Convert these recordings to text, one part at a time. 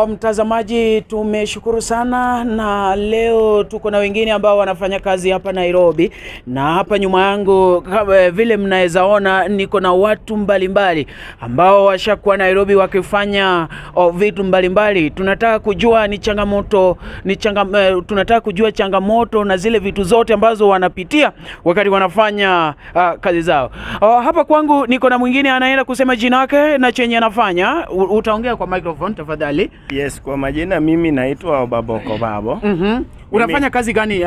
Mtazamaji, tumeshukuru sana na leo tuko na wengine ambao wanafanya kazi hapa Nairobi, na hapa nyuma yangu kama vile mnaweza ona niko na watu mbalimbali ambao washakuwa Nairobi wakifanya vitu mbalimbali. Tunataka kujua ni changamoto ni changa, tunataka kujua changamoto na zile vitu zote ambazo wanapitia wakati wanafanya kazi zao. Hapa kwangu niko na mwingine anaenda kusema jina yake na chenye anafanya. Utaongea kwa microphone tafadhali. Yes, kwa majina mimi naitwa Baboko Babo. Unafanya kazi gani?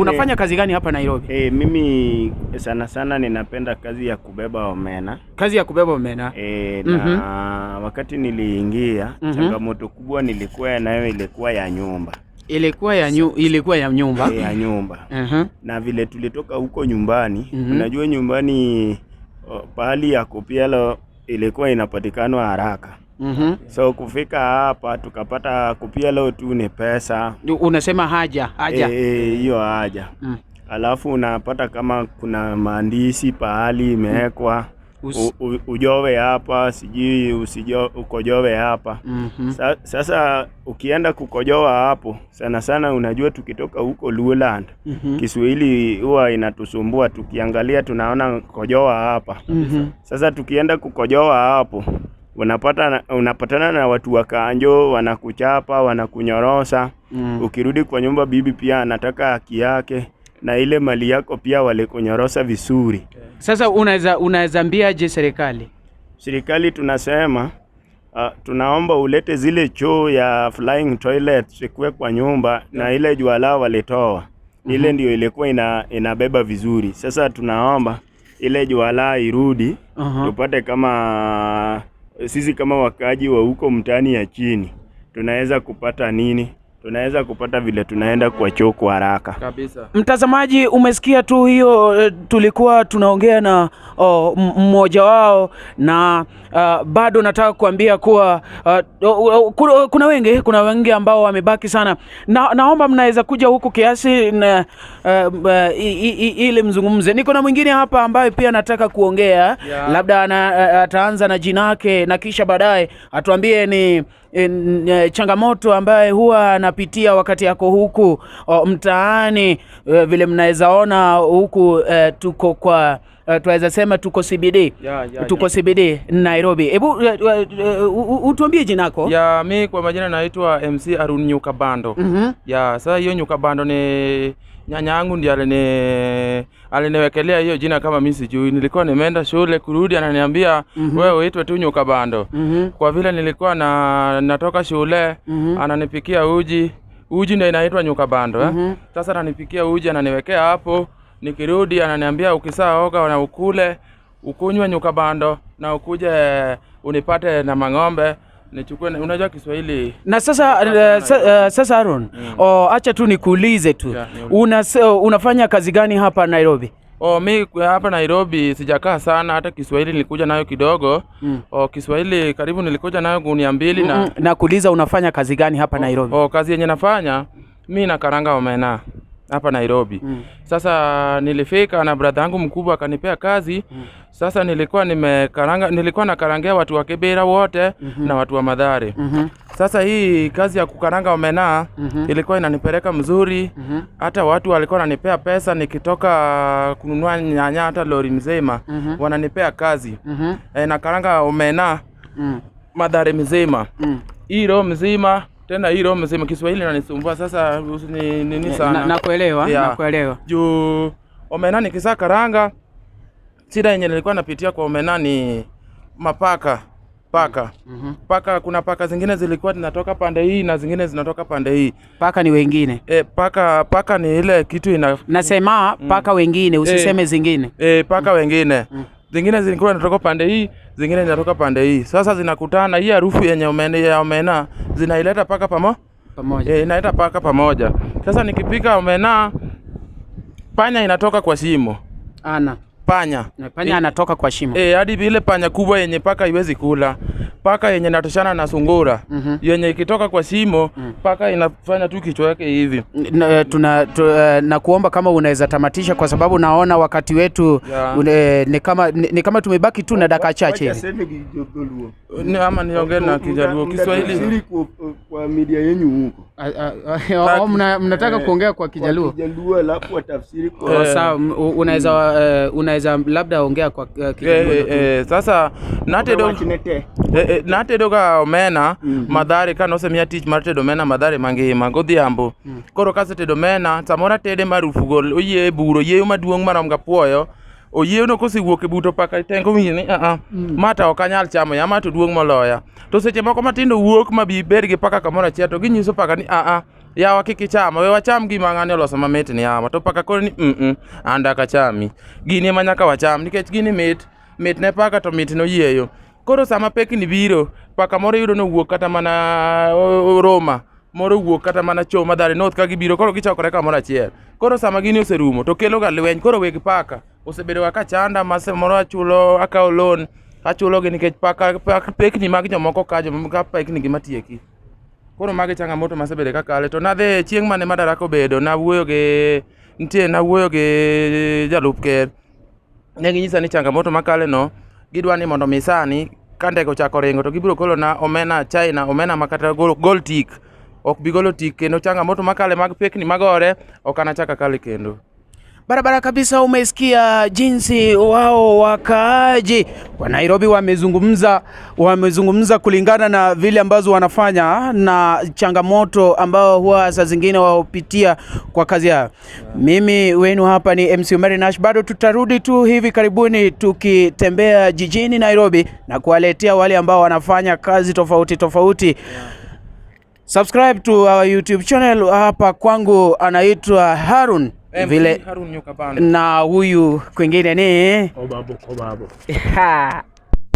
Unafanya kazi gani hapa Nairobi? Mimi sana sana ninapenda kazi ya kubeba omena. Kazi ya kubeba omena. Na wakati niliingia changamoto kubwa nilikuwa nayo ilikuwa ya nyumba. Ilikuwa ya nyumba. Ya nyumba. Na vile tulitoka huko nyumbani, unajua nyumbani pahali ya kupiala ilikuwa inapatikana haraka. So kufika hapa tukapata kupialo tu ni pesa. Unasema haja. Hiyo haja. Alafu unapata kama kuna maandishi pahali imewekwa ujowe hapa, sijui ukojowe hapa. Sasa ukienda kukojoa hapo sana sana, unajua tukitoka huko Luoland Kiswahili huwa inatusumbua, tukiangalia tunaona kojoa hapa. Sasa tukienda kukojoa hapo unapatana na watu wa kanjo, wanakuchapa, wanakunyorosa. Ukirudi kwa nyumba bibi pia anataka haki yake, na ile mali yako pia walikunyorosa vizuri. Sasa unaweza ambiaje serikali? Serikali tunasema tunaomba ulete zile choo ya flying toilet zikuwe kwa nyumba, na ile juala walitoa ile ndio ilikuwa inabeba vizuri. Sasa tunaomba ile juala irudi, tupate kama sisi kama wakaaji wa huko mtaani ya chini tunaweza kupata nini? Tunaweza kupata vile tunaenda kwa choo kwa haraka kabisa. Mtazamaji, umesikia tu hiyo, tulikuwa tunaongea na mmoja wao, na bado nataka kuambia kuwa kuna wengi ambao wamebaki sana, na naomba mnaweza kuja huku kiasi na ili mzungumze. Niko na mwingine hapa ambaye pia nataka kuongea, labda ataanza na jina lake na kisha baadaye atuambie ni changamoto ambaye huwa anapitia wakati yako huku mtaani. Vile mnaweza ona huku tuko kwa tuweza sema tuko CBD. Tuko CBD Nairobi. Hebu utuambie jina lako. Ya, mi kwa majina naitwa MC Arun Nyuka Bando. Ya, sasa hiyo Nyuka Bando ni nyanya yangu ndiye aliniwekelea hiyo jina kama mimi sijui. Nilikuwa nimeenda shule, kurudi ananiambia wewe uitwe tu Nyuka Bando. Kwa vile nilikuwa natoka shule, ananipikia uji. Uji ndio inaitwa Nyuka Bando. Sasa ananipikia uji ananiwekea hapo. Nikirudi ananiambia ukisaoga na ukule, ukunywe Nyuka Bando na ukuje unipate na mang'ombe nichukue. Unajua Kiswahili. Na sasa sasa Aaron, acha tu nikuulize tu. Unafanya kazi gani hapa Nairobi? Mi hapa Nairobi sijakaa sana, hata Kiswahili nilikuja nayo kidogo. Kiswahili karibu nilikuja nayo gunia mbili na Nakuuliza unafanya kazi gani hapa Nairobi? Kazi yenye nafanya mi nakaranga omena hapa Nairobi. Sasa nilifika na brother yangu mkubwa akanipea kazi. Sasa nilikuwa nilikuwa nakarangia watu wa Kibera wote na watu wa Mathare. Sasa hii kazi ya kukaranga omena ilikuwa inanipeleka mzuri. Hata watu walikuwa wananipea pesa nikitoka kununua nyanya hata lori mzima, wananipea kazi. Nakaranga omena Mathare mzima. Hii roho mzima. Tena hii roho mzima. Kiswahili inanisumbua sasa ni nini sana. Nakuelewa, nakuelewa. Juu omena nikisa karanga, shida yenye nilikuwa napitia kwa omena ni mapaka. Paka. Paka, kuna paka zingine zilikuwa zinatoka pande hii na zingine zinatoka pande hii. Paka ni wengine. Paka ni ile kitu ina nasema paka wengine, usiseme zingine. Paka wengine. Zingine zilikuwa zinatoka pande hii, zingine zinatoka pande hii. Sasa zinakutana, hii harufu yenye omena ya omena zinaileta paka pamoja. Inaleta paka pamoja. Sasa nikipika omena, panya inatoka kwa shimo. Ana. Panya. Panya anatoka kwa shimo. Hadi ile panya kubwa yenye paka haiwezi kula. Paka yenye inatoshana na sungura yenye ikitoka kwa shimo paka inafanya tu kichwa yake hivi. Na kuomba kama unaweza tamatisha kwa sababu naona wakati wetu ni kama tumebaki tu na dakika chache Wacha hivi. seme Kijaluo. Ama niongee na Kijaluo, Kiswahili. Mtatafsiri kwa media yenyu huko. Mnataka kuongea kwa Kijaluo? Kwa Kijaluo alafu watafsiri kwa Oh, sawa, unaweza labda ongea kwa Kijaluo. Sasa natedo Wachinete. Natedoga omena Mathare ka nosemiya tich mar tedo omena Mathare mangima godhiambo. Koro kasetedo omena samoro atede marufu gol oyie e bur oyieyo maduong' marom gapuoyo oyieyo no kosewuok e bur to paka tengo winjo ni aa ma to ok anyal chamo ya ma to duong' moloya. To seche moko matindo wuok ma bi bed gi paka kamoro achiel to ginyiso paka ni aa yawa kik ichama we wacham gima ng'ani oloso mamit ni yawa to paka koro ni an dak achami gini ema nyaka wacham nikech gini mit mit ne paka to mit noyieyo. Koro sama pekni biro, paka moro iyudo nowuok kata mana Roma, moro owuok kata mana Cho Mathare North ka gibiro, koro gichokore kamoro achiel. Koro sama gini oserumo to kelo ga lweny, koro weg paka osebedo ga ka chanda ma samoro achulo akawo loan achulo gi nikech paka, pekni mag jomoko ka jomoko ka pekni gi matieki. Koro magi changamoto masebedo ka kale to nadhi chieng' mane Madaraka obedo nawuoyo gi nitie nawuoyo gi jalup ker ne ginyisa ni changamoto makale no gidwa ni mondo mi sani ka ndege ochako ringo to gibiro golo na omena China omena makata gol tik ok bi golo tik kendo changamoto makale mag pekni magore ok anachak akale kendo. Barabara kabisa, umesikia jinsi wao wakaaji wa Nairobi wamezungumza kulingana na vile ambazo wanafanya na changamoto ambao huwa saa zingine waopitia kwa kazi yao. Mimi wenu hapa ni MC Mary Nash, bado tutarudi tu hivi karibuni tukitembea jijini Nairobi na kuwaletea wale ambao wanafanya kazi tofauti tofauti. Subscribe to our YouTube channel. Hapa kwangu anaitwa Harun MC vile Harun Nyukabando. Na huyu kwingine ni Obabo kobabo. Ha.